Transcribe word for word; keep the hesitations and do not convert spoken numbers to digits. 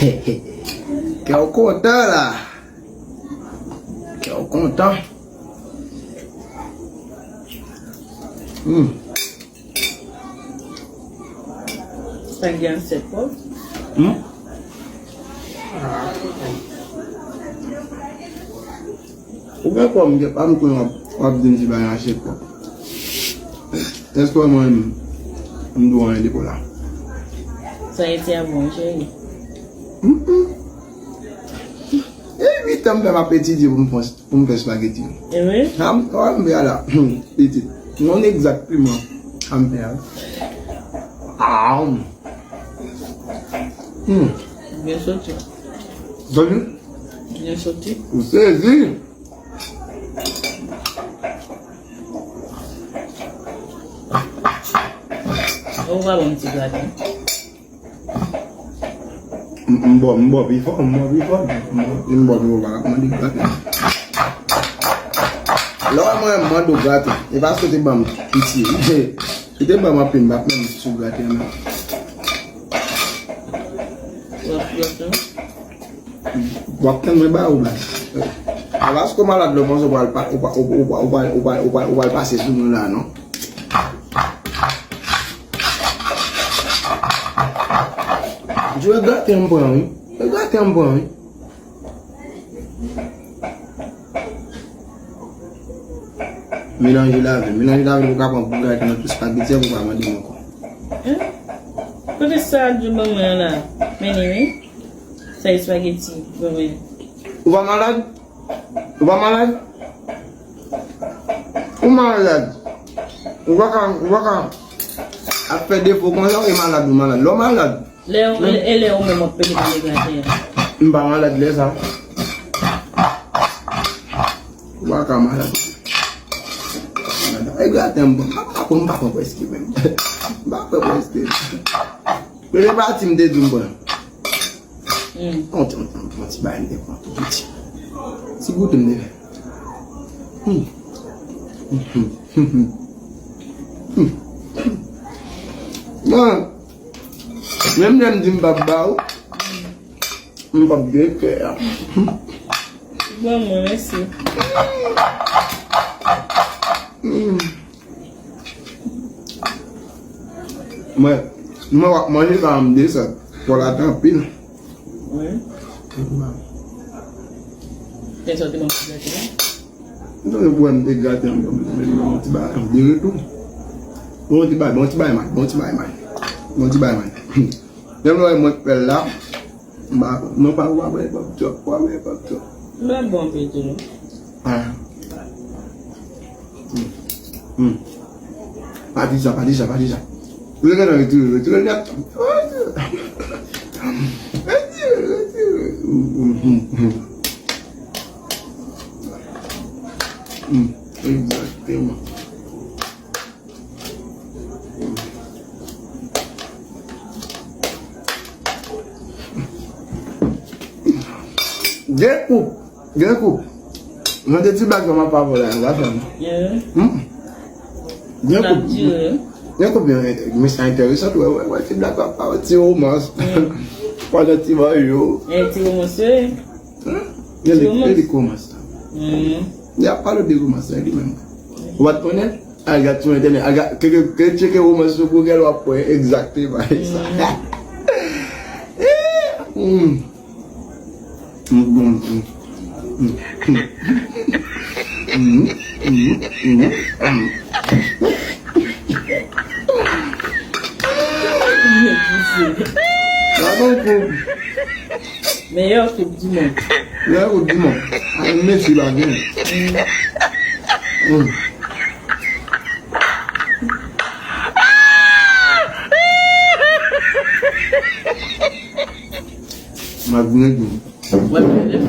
Kè w kontan la. Kè w kontan. Hmm. Sa gen ansèt pòv? Hmm? Ou gen kòm gen pa m konnen w ap, w ap di m se pa yon asyèt pòv. Èske w wè mwen menm, m dwe anyen depo la? Sa rete a bon, cheri. Mm, mm. E uit an m fè m ap etidye pou m fè, pou m fè spageti. E wi? Sa m, sa m fè a la. Pitit. Non egzakteman. Sa m fè a. Ah. Hmm. Byen soti. Soti? Byen soti. Ou sezi. Ou pa bon ti graten. M, m bò, m bò pi fò, m bò pi fò. M bò, m bò pi fò, pa mande graten. Lè w wè mwen, m mande w graten. E paske w te ban m pitye. Ou te ban m anpil, m pa t menm sou graten an menm. W ap tann mwen ba ou baz. A paske w malad la, w panse w pral pa, ou pa, ou pa, ou pa, ou pa, ou pa, ou pa, ou pral pase sou nou la, non. Jwe graten m pran, wi. Jwe graten m pran, wi. Melanje lavi. Melanje lavi, ou ka pran pou graten nan tout spageti, ou pa mande m ankò. Hein? Kote sa di ban mwen an la? Men li, wi. Sa espageti, ban mwen. Ou pa malad? Ou pa malad? Ou malad? Ou pa ka, ou pa ka ap fè defo konsa, ou malad, ou malad. Lè w, e, e lè ou menm w ap pede pale graten an. M pa malad lè sa. Ou pa ka malad. E graten m, m pa, m pa pran, m pa pran prèske menm. M pa pran prèske. Premye pati m te di m pran. Hmm. On, on, on, on ti bagay m te pran tou piti. Ti goute m te fè. Hmm. Hmm. Bon, menm lè m di m p ap ba ou, m p ap gen kè a. Bon, mwen, mèsi. Hmm. Mwen, mwen w ap manje sa, m desann. Pòl la te anpil. Wi. Kèlkeswa te manke gate la. M tande pou wè m te gate, m, m, m, m, yon ti bagay, m de retou. Bon ti bagay, bon ti bagay, man. Bon ti bagay, man. Bon ti bagay, man. Lè m wè mwen k fè l la, m pa, non, pa, w ap wè pòp chòp, w ap wè pòp chòp. M ap bon anpil tou, non. Ah. Hmm. Hmm. Pa di sa, pa di sa, pa di sa. Ou te gentan retire, retire nèt. Retire, retire. Hmm, hmm, hmm, hmm. Hmm, egzakteman. Gen koup, gen koup. Jan de ti blag sa m ap avè w la, sa fè m. Yeah. Hmm. Gen koup. Gen koup, men sa enteresan, wè, wè, wè, ti blag sa, ti romans. Hmm. Pandan ti mayo. E ti romans, wi. Hein? Gen de, gen de romans la. Hmm. Y ap pale de romans la, li menm. Ou pa t konnen? Al gad sou entènèt, al gad, ke, ke, ke tcheke romans sou Google, w ap wè egzakteman sa. Mm. Mm. Mm, mm, mm. Mm, mm, mm, mm. Meyè koup di mond. Meyè koup di mond. Ay, Messi pa gen. Mm. M ap vin ak nou. Mwen vin.